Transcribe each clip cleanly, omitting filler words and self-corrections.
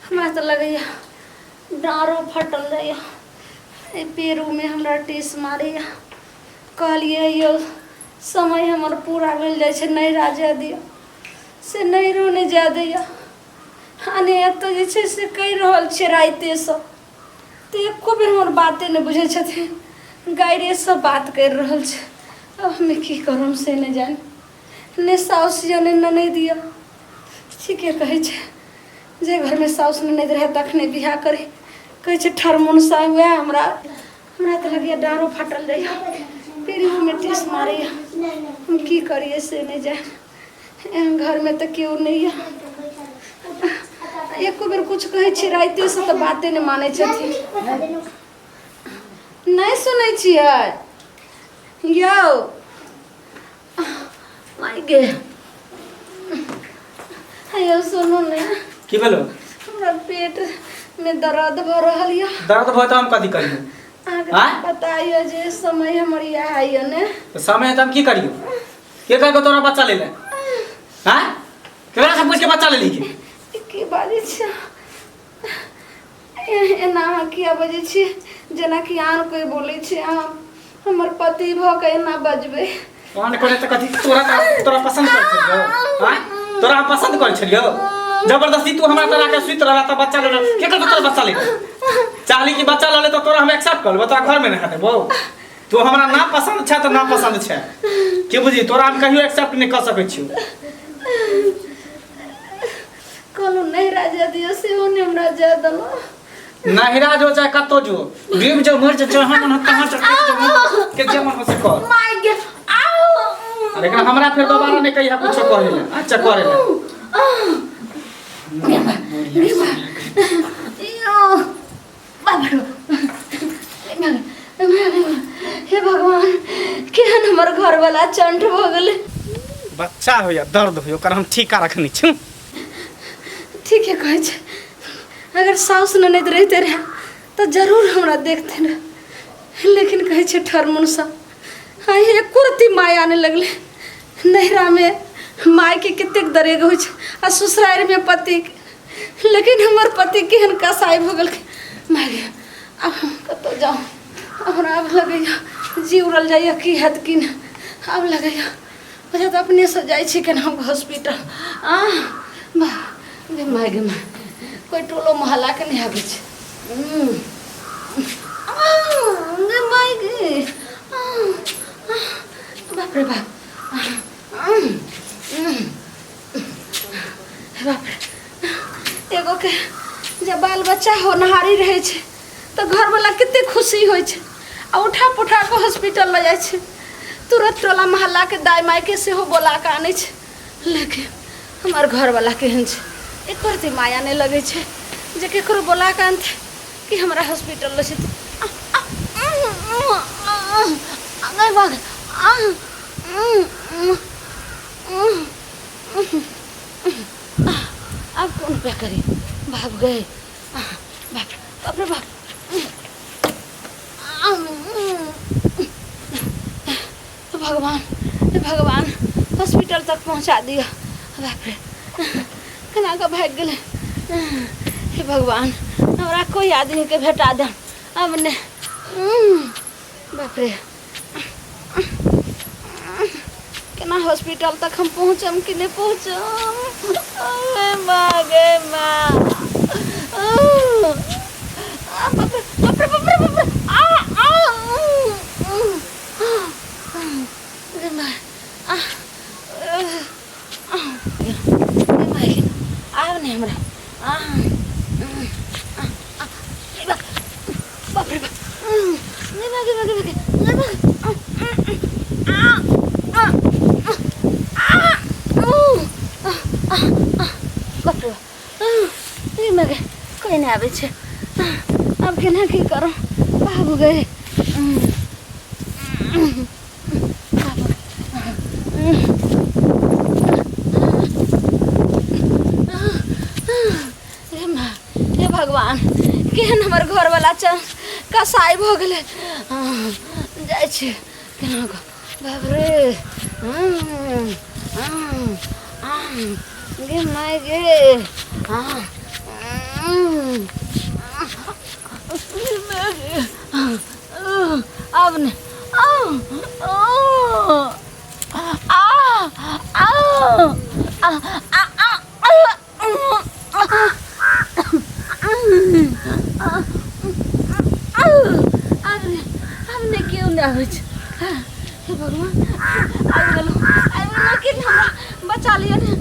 हमरा तऽ लगैए डाँरो फटल जाइए एहि पेरोमे हमरा टीस मारैए कहलियै यौ समय हमर पूरा भेल जाइ छै नैहरा जाय दिअ से नैहरो नहि जाय दैए आ नहि एतऽ जे छै से कहि रहल छियै रातिएसँ तऽ एको बेर हमर बाते नहि बुझै छथिन गाइरेसँ बात करि रहल छै आब हमे की करब से नहि जानि नहि साउस यऽ नहि ननैद यऽ ठीके कहै छै जे घरमे साउस ननैद रहै तखने बियाह करी कहै छै ठरमुनसा वएह हमरा हमरा तऽ लगैए डाँरो फाटल जाइए पेड़ोमे टीस मारैए हम की करियै से नहि जानि एहन घरमे तऽ केओ नहि यऽ एको बेर किछु कहै छियै रातिएसँ तऽ बाते नहि मानै छथिन नहि सुनै छियै यौ माय गे यौ सुनू ने की भेलो हमरा पेट मे दर्द भऽ रहल यऽ दर्द भऽ तऽ हम कथी करियौ अहाँके आँय? पता यऽ जे समय हमर इएह यऽ ने तऽ समय तऽ हम की करियौ के कह के तोरा बच्चा ले ले हैं केकरा से पूछ के बच्चा ले ली के ई की बाजै छियै एना अहाँ किया बजै छियै जेनाकि आन कोइ बोलै छै अहाँ हमर पति भऽ कऽ एना बजबै आन करे तऽ कथी तोरा तोरा पसंद कर छलियौ हैं तोरा हम पसंद कर छलियौ जबरदस्ती तू हमरा तोरा के सुति रहला तऽ बच्चा ले के कर तोरा बच्चा ले चाहली कि बच्चा ले ले तऽ तोरा हम एक्सेप्ट कर लेबो तोरा घर में नहीं देबो तू हमरा ना पसंद छै तऽ ना पसंद छै के बुझी तोरा हम कहियो एक्सेप्ट नहीं कर सकै छियौ कहलहुँ नैहरा जाय दिअ सेहो नहि हमरा जाय देलहुँ नहिरा जो चाहे कतौ जो डूब जो मर जो जहाँ मन हो तहाँ जो के जे मन हो से कर माय गे आउ लेकिन हमरा फिर दोबारा नहीं कहिया कुछो करे ले अच्छा करे ले हे भगवान केहन हमर घरवाला चंट भऽ गेलै बच्चा होइया दर्द होइया ओकर हम ठीका रखने छी ठीके कहै छै अगर साउस ननैद रहिते रहए तऽ जरूर हमरा देखते रहे लेकिन कहै छै ठरमुनसा हाँ एको रत्ती माया नहि लगलै नैहरामे मायके कतेक दरेग होइ छै आ ससुरारिमे पतिके लेकिन हमर पति केहन कसाइ भऽ गेलखिन माय गे आब हम कतहु जाउ हमरा आब लगैए जी उड़ल जाइए की हैत की नहि आब लगैए अच्छा तऽ अपनेसँ जाइ छी केना हॉस्पिटल आ बा गे माय गे माय कोइ टोलो मोहल्लाके नहि आबै छै गे माय गे बाप रे बाप बाप रे एगो के जब बाल बच्चा होनहारी रहै छै तऽ घरवला कते खुशी होइ छै आ उठा पुठा कऽ हॉस्पिटल लऽ जाइ छै तुरंत टोला मोहल्लाके दाइ मायके सेहो बोला कऽ आनै छै लेकिन हमर घरवला केहन छै एको रत्ती माया नहि लगै छै जे ककरो बोला कऽ आनतै कि हमरा हॉस्पिटल लऽ जेतै आब कोन उपाय करी बाप गए बाप बाप रे बाप भगवान हे भगवान हॉस्पिटल तक पहुँचा दिअ बाप रे केना कऽ भागि गेलै हे भगवान हमरा कोइ आदमीके भेटा दे आब नहि बाप रे केना हॉस्पिटल तक हम पहुँचम कि नहि पहुँचम अरे माँ गे माँ बाप रे बाप रे बाप रे बाप रे आ आ गे माँ आ गे माँ आब नहि हमरा आ बाप रे बाप गे माँ गे माँ गे माँ गे माँ बाप रे बाप गे माँ गे कोइ नहि आबै छै आब केना की करू बाबू गे हे माँ हे भगवान केहन हमर घरवला च कसाइ भऽ गेलै जाइ छी केना कऽ बाप रे गे माय गे आब नहि आ आ आ आ आब आब नहि केओ नहि आबै छै हे भगवान आबि गेलहुँ आबि गेलहुँ कि हमरा बचा लिअ ने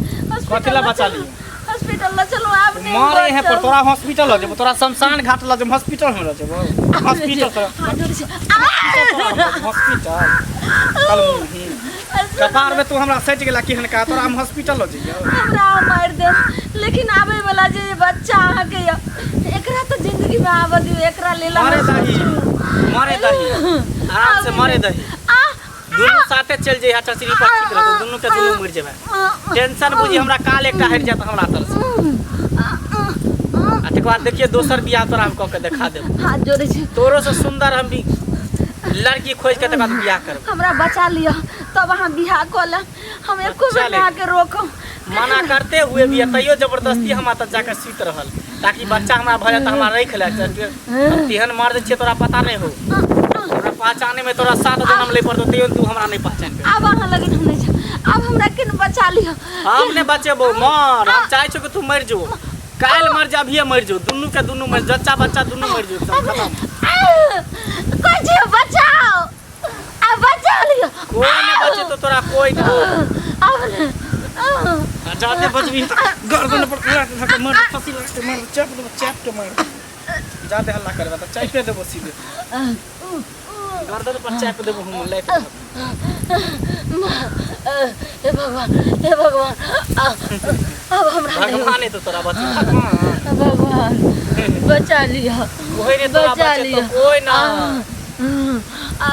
कथी लए बचा लिअ? हॉस्पिटल लऽ चलू आब नहि मारे है पर बचब। तोरा हॉस्पिटल लऽ जेबो तोरा शमशान घाट लऽ जेबो हॉस्पिटल में लऽ जेबो हॉस्पिटल तोरा हाथ जोड़ै छी। हॉस्पिटल कल कपार में तू हमरा सटि गेला केहन का तोरा हम हॉस्पिटल लऽ जइयो हमरा मारि देब लेकिन आबै वाला जे बच्चा अहाँके यऽ एकरा तऽ जिंदगी में आबऽ दियौ एकरा लेल अहाँ मारे दही सोचू। मारे दही आराम से मारे दही आ दुनू साथे चलि जइहा चचरी पर ठीक रहतौ दुनू के दुनू मरि जेबै टेंशन बुझी हमरा काल एकटा हटि जायत हमरा तरफ से आ तकर बाद देखिए दोसर बियाह तोरा हम कऽ के देखा देब हाथ जोड़ै छी तोरो से सुंदर हम भी लड़की खोज के तकर बाद बियाह करब हमरा बचा लिअ तब अहाँ बियाह कऽ लेब हम एको बेर बचा नहि अहाँके रोकब मना करते हुए भी तैयो जबरदस्ती हम तब जाकर सुति रहल ताकि बच्चा हमरा भऽ जाए तऽ हमरा राखि ले हम तेहन मर्द छियै तोरा पता नहि हो हमरा पहचाने में तोरा सात जन्म ले पड़तो तैयो तू हमरा नहीं पहचान आब अहाँ लगन हम नहीं जायब। आब हमरा केन बचा लिअ हम नहीं बचेबो मर हम चाहे छो कि तू मर जो काल्हि मर जा अभिये मर जो दुनू के दुनू मर बच्चा बच्चा दुनू मर जो एकदम खत्म कोई जे बचाओ आ बचा लिअ कोई नहीं बचे तो तोरा कोई नहीं आब ने आ जाते बचबी त गर्दन पर लात धऽ के मार फंसी लगा के मार चाप देबो चाप के मार जाते हल्ला करबे त चापे देबो सीधे गर्दन पर चाप देबो हम लात धऽ के। हे भगवान हे भगवान अब हमरा नहीं भगवान तो तोरा बचे भगवान भगवान बचा लिया कोई नहीं तोरा बचा बचे लिया तो कोई ना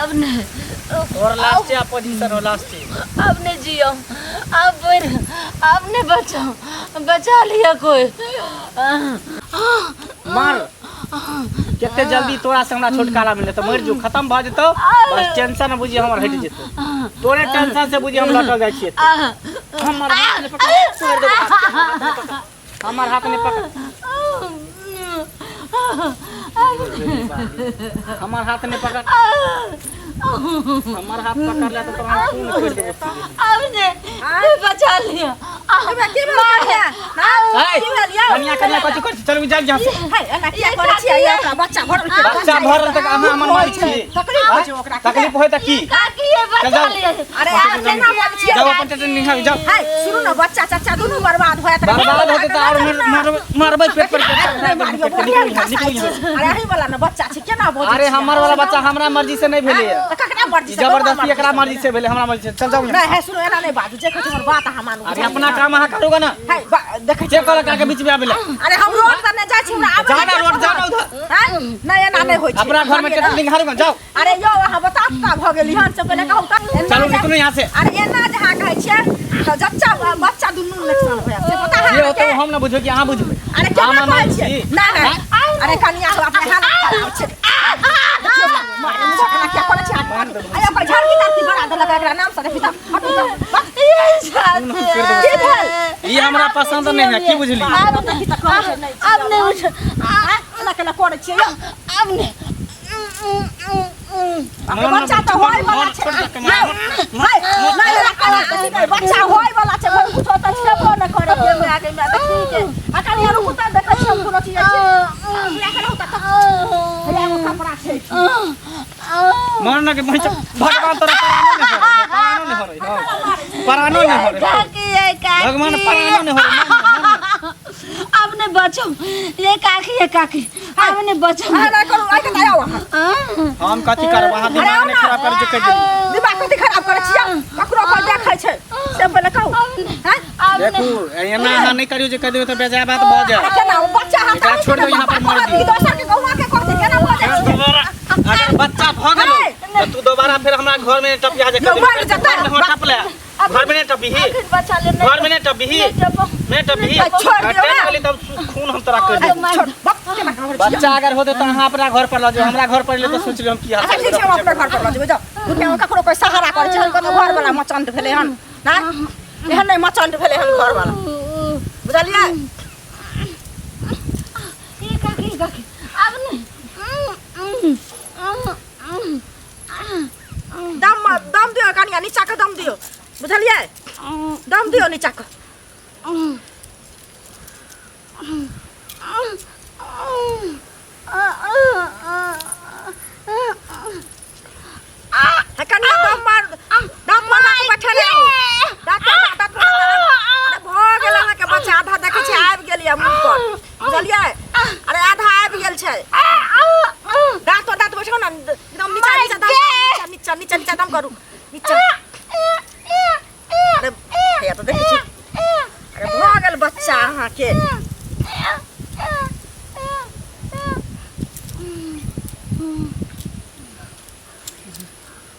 अब नहीं तोर लास्ट आ पोजीशन हो लास्ट अब नहीं जियो अब अब नहीं बचाओ बचा लिया कोई मार कते जल्दी तोरा से हमरा छुटकारा मिले तो मर जो खत्म भ जेतौ बस टेंशन बुझी हमर हटि जेतौ तोरे टेंशन से बुझी हम लटल जाइ छियै हमर हाथ नहि पकड़ छोड़ देबो हमर हाथ नहि पकड़ हमर हाथ नहि पकड़ हमर हाथ पकड़ ले तो तोरा खून छोड़ देबो अब ने बचा लिया हमरा की भेल कनिया? ए, की भेल यौ? कनिया कनिया कथी करै छी चलू जाउ यहाँ से है, एना किया करै छियै? एकटा बच्चा भरल छै। बच्चा भरल तक अहाँ हमर मारै छी तकलीफ होइ छै ओकरा। तकलीफ होय तऽ की काकी ये चल बचा जाओ। लिया अरे आब केना बोलै छियै? जाउ अपन टेंशन निकाल जाउ है, सुनू ने बच्चा चच्चा दुनू बर्बाद होयत बर्बाद होतै तऽ आओर मारबै पेट पर नहि मारियौ, निकलू यहाँ निकलू यहाँ अरे अहीं वाला ने बच्चा छै केना बजै अरे छियै? हमर वाला बच्चा हमरा मर्जी से नहीं भेलै तऽ ककरा मर्जी से जबरदस्ती एकरा मर्जी से भेलै हमरा मर्जी से चल जाउ यहाँ नहि है सुनू एना नहि बाजू जे कहै छै हमर बात अहाँ मानू अरे अपना काम अहाँ करोगे ना है देखै जे छियै कहलक अहाँके बीच में आबै ला अरे हम रोड पर नहि जाइ छी हमरा आबै जाओ ना रोड जाओ ना उधर हैं? नहि एना नहि होइ छै अपना घर में टेंशन निहारू जाओ अरे यौ अहाँ बता ता भऽ गेली हन से पहिले कहू तऽ एना चलू जे- निकलू यहाँ से अरे एना जे अहाँ कहै छियै तऽ जच्चा बच्चा दुनू नुकसान होयत से पता है जे होतै अहाँके? हम ना बुझबै कि अहाँ बुझबै अरे केना हम कहै ना छियै छी। नहि नहि अरे कनिया हो अपने हालत खराब छै देखियौ मारे मुझे केना किया करै छै अरे ओकर झड़की तड़की बना देलक एकरा नाम से देखी तऽ हटू तऽ बस। की भेल ई हमरा पसंद नहीं है की बुझली अब देखी तऽ कहै छै नहि अब नहीं उठ आँय, एना केना करै छियै यौ अब नहीं अरे बच्चा तऽ होय वाला छै यौ, हाय, नहि एना करै छै, नहि, बच्चा होय वाला छै घर कुछो तऽ छेबो नहि करै के माय गे माय देखी के आ कनिया रुकू तऽ देखै छी हम कोनो चीज छै लए के रहू तऽ हैया एगो कपड़ा छै मार ना के पहुंच भगवान तोरा परानो नहीं होरे परानो नहीं होरे काकी ये काकी भगवान परानो नहीं होरे अब नहीं बचो ये काकी ये काकी अब नहीं बचो अहाँ नहि करू आइ के तऽ आउ अहाँ हम कथी करब अहाँ दिमाग नहीं खराब कर जे कह देली दिमाग कथी खराब करै छियै ककरो कोइ देखै छै से पहिले कहू हैं देखू एना अहाँ नहीं करियो जे कह देबै तऽ बेजाय बात भऽ अरे जाए केना ओ बच्चा हाथ एकरा छोड़ दो यहाँ पर मार दियौ। दोसर के गहुआ के कहतै केना भऽ जाइ छै दोबारा अगर बच्चा भऽ गेलो तऽ तू दोबारा फेर हमरा घर में टपिया जे यौ, मर जेतै। टपले घर में नहीं टपीही बचा ले घर में नहीं टपीही नहीं टपीही छोड़ दियौ ना। गेली तब खून हम तोरा कर देब छोड़ बक केना करै छियै बच्चा अगर होते तऽ अहाँ अपना घर पर लऽ जाउ हमरा घर पर एलै तऽ सोच लियौ हम की हाल अच्छा ठीक छै हम अपना घर पर लऽ जेबै जाउ दुनिया मे ककरो कोइ सहारा करै छै कतौ घर वाला मचंड भेलै हन ना एहन नहि मचंड भेलै हन घर वाला बुझलियै ये काकी कनिया नीचा के दम दियौ बुझलियै दम दियौ नीचा के हे कनिया दम मार दम मार के बैठल आउ दाँत दाँत अरे भऽ गेल अहाँके बच्चा आधा देखै छियै आबि गेल यऽ मुँह पर बुझलियै अरे आधा आबि गेल छै दाँत पर दाँत बैठो ने एकदम नीचा नीचा दम नीचा नीचा नीचा नीचा दम करू नीचा अरे भैया तऽ देखै छी अरे भऽ गेल बच्चा अहाँके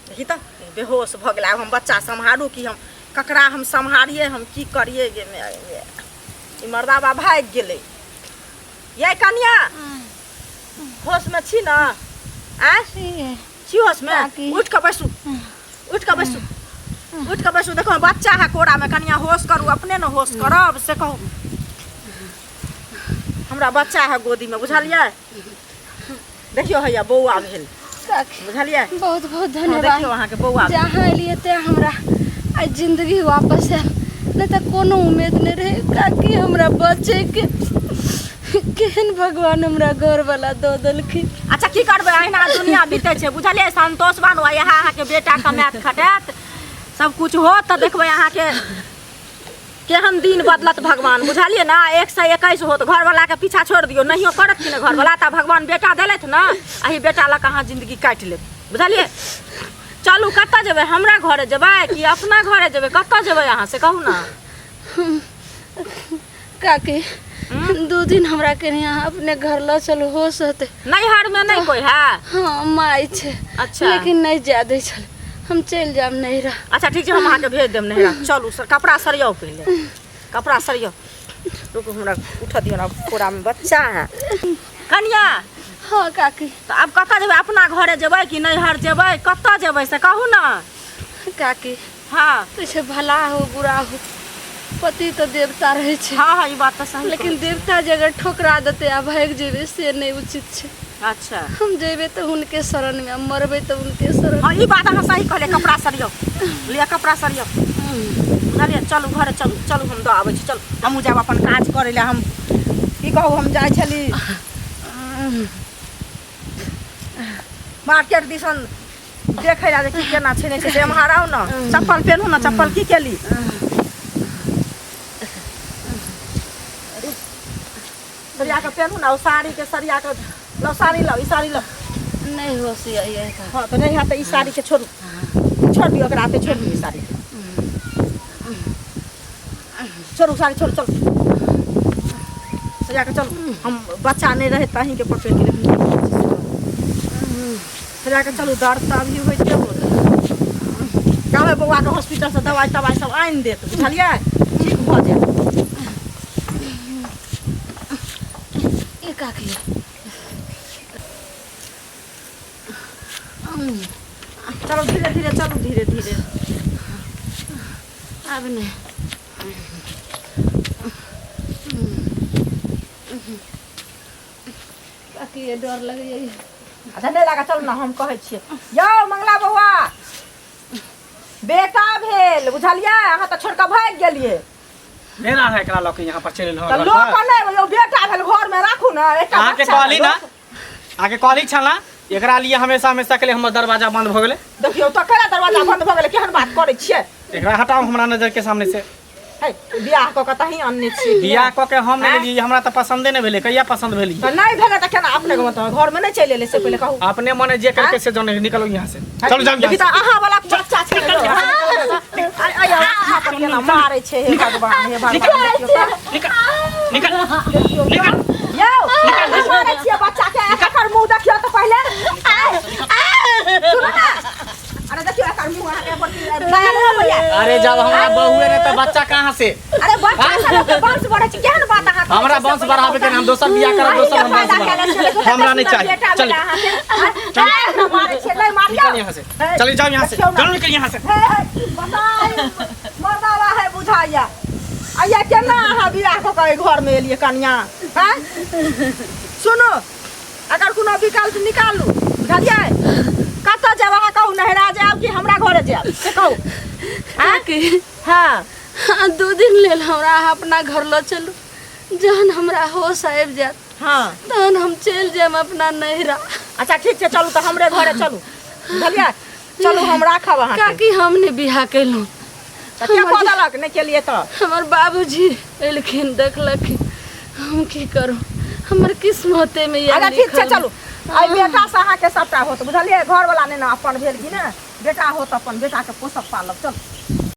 देखी तऽ बेहोश भऽ गेल आब हम बच्चा सम्हारू कि हम ककरा हम सम्हारियै हम की करियै गे माय गे। ई मर्दाबा भागि गेलै यै कनिया होशमे छी ने आँय छी होशमे काकी। उठि कऽ बैसू उठि कऽ बैसू उठि कऽ बैसू देखो बच्चा है कोरामे कनिया होश करू अपने ने होश करब से कहू हमरा बच्चा है गोदीमे बुझलियै देखियौ हैया बौआ भेल काकी बुझलियै बहुत बहुत हँ, धन्यवाद देखियौ अहाँके बौआ भेल। जहाँ एलियै ते हमरा आइ जिंदगी वापस आयल नहि तऽ कोनो उम्मीद नहि रहै काकी हमरा बचैके केहन भगवान हमरा घरवला दऽ देलखिन अच्छा की करबै अहिना दुनिया बीतै छै बुझलियै संतोष बानू इएह अहाँके बेटा कमायत खटायत सब कुछ होत तऽ देखबै अहाँके केहन दिन बदलत भगवान बुझलियै ने 121 होत घरवलाके पीछा छोड़ि दियौ नहियो करत कि ने घरवला तऽ भगवान बेटा देलथि ने एहि बेटा लऽ कऽ अहाँ जिन्दगी काटि लेब बुझलियै चलू कतऽ जेबै हमरा घरे जेबै कि अपना घरे जेबै कतऽ जेबै अहाँ से कहू ने काकी 2 दिन हमरा कनि अहाँ अपने घर लऽ चलू होश होतै नैहरमे नहि कोइ है हँ माय छै अच्छा। लेकिन नहि जाय दै छल हम चलि जायब नैहरा अच्छा ठीक छै हम अहाँके भेज देब नैहरा चलू सर कपड़ा सरियाउ पहिले कपड़ा सरियाउ रुकू हमरा उठऽ दियौ ने कोरामे बच्चा है कनिया हँ काकी तऽ आब कतऽ जेबै अपना घरे जेबै कि नैहर जेबै कतऽ जेबै से कहू ने काकी हँ कहै छै भला हो बुरा हो पति तऽ देवता रहै छै हँ हँ ई बात तऽ सही लेकिन देवता जे अगर ठोकरा देतै आ भागि जेबै से नहि उचित छै कहलियै। अच्छा हम जेबै तऽ हुनके शरणमे आ मरबै तऽ हुनके शरण हँ ई बात अहाँ सही कहलियै कपड़ा सरियौ लिअ कपड़ा सरियौ बुझलियै चलू घरे चलू चलू हम दऽ आबै छी चलू हमहूँ जायब अपन काज करै लए हम की कहू हम जाइ छली मार्केट दिसन देखै लए जे की केना छै नहि छै से एम्हर आउ ने चप्पल पेनहू ने चप्पल की केली सरिया के पेनहू ने ओ साड़ीके सरिया के लौ साड़ी लौ ई साड़ी लौ नहि होश यऽ हँ तऽ नहि हैत तऽ ई साड़ीके छोड़ू छोड़ दियौ एकरा हाथे छोड़ दियौ ई साड़ी छोड़ू साड़ी छोड़ू चलू सरिया के चलू हम बच्चा नहि रहै तऽ अहीँके पकड़ि के सरिया के चलू दर्द तऽ अभी होइते होत कहबै बौआके हॉस्पिटलसँ दवाइ तवाइ सब आनि देत बुझलियै ठीक भऽ जायत ए काकी चलू धीरे धीरे चलू धीरे धीरे आब नहि काकी ये डर लगैए अच्छा नहि लागत चलू ने हम कहै छियै यौ मंगला बौआ बेटा भेल बुझलियै अहाँ तऽ छोड़ि कऽ भागि गेलियै मेरा अहाँ एकरा लऽ के यहाँ पर चलि एलहुँ तऽ घर लोक पर। नहि यौ बेटा भेल घरमे राखू ने एकटा अहाँके बच्चा कहली भेल। ना अहाँके कहली छल ना एकरा लिए हमेशा हमेशा के लिए हमर दरवाजा बंद भऽ गेलै देखियौ तऽ केना दरवाजा बंद भऽ गेलै केहन बात करै छियै एकरा हटाउ हमरा नजर के सामने से है बियाह कऽ कऽ तही अनने छियै कि बियाह कऽ के हम नहि आँय? लेलियै हमरा तऽ पसन्दे नहि भेलै कहिया पसन्द भेलै तऽ नहि भेलै तऽ केना अपने मतलब घरमे नहि चलि एलै से पहिले कहू अपने मने जे करके से जने निकलो यहाँ से चलो जाओ देखी यहाँ तऽ अहाँ वाला बच्चा छै ने यौ। अरे अरे अहाँ पर केना मारै छै हे भगवान हे भगवान देखियौ तऽ। से। निकल निकल निकल यौ की मारै छियै बच्चा के एकर मुँह देखियौ तऽ पहिले सुनू ने अरे देखियौ एकर मुँह अहाँके पर की दया नहि अबैया अरे जब हमरा बहुए ने तऽ बच्चा कहाँ से अरे बच्चा से लोकके वंश बढ़ै छै केहन बात अहाँ कहै हमरा छियै से वंश पहिले बढ़ाबे के कहू नहि, हम दोसर बियाह करब अहींके दोसर हम वंश फायदा केने छियै, बढ़ाब देखियौ हमरा कते नहीं सुन्दर चाहिए बेटा चल भेल अहाँके। आ, मारै छियै, नहि मारियौ। निकल यहाँ से चल जाओ यहाँ से देखियौ ने। चलो निकल यहाँ से हे, हे, बताइ, मर्दावा है बुझाइया आइया केना अहाँ बियाह कऽ कऽ एहि घरमे एलियै कनिया आँय सुनू अगर कोनो विकल्प निकालू बुझलियै कतऽ जायब अहाँ कहू नहिरा जायब कि हमरा घरे जायब से कहू आँय? काकी हँ हाँ, 2 दिन लेल हमरा अहाँ अपना घर लऽ चलू। जहन हमरा होश आबि जायत तहन हम चलि जायब अपना नैहरा। अच्छा ठीक छै, चलू तऽ हमरे घरे चलू, बुझलियै? चलू, हम राखब अहाँके। काकी, हम नहि बियाह केलहुँ। तऽ के कऽ देलक नहि केलियै तऽ? हमर बाबूजी एलखिन, देखलखिन, हम की करू, हमर किस्मते में अच्छा ठीक छै, चलू। एहि बेटा से अहाँके सबटा होत, बुझलियै? घरवला नहि ने अपन भेल कि ने, बेटा होत, अपन बेटाके पोसब पालब। चलू।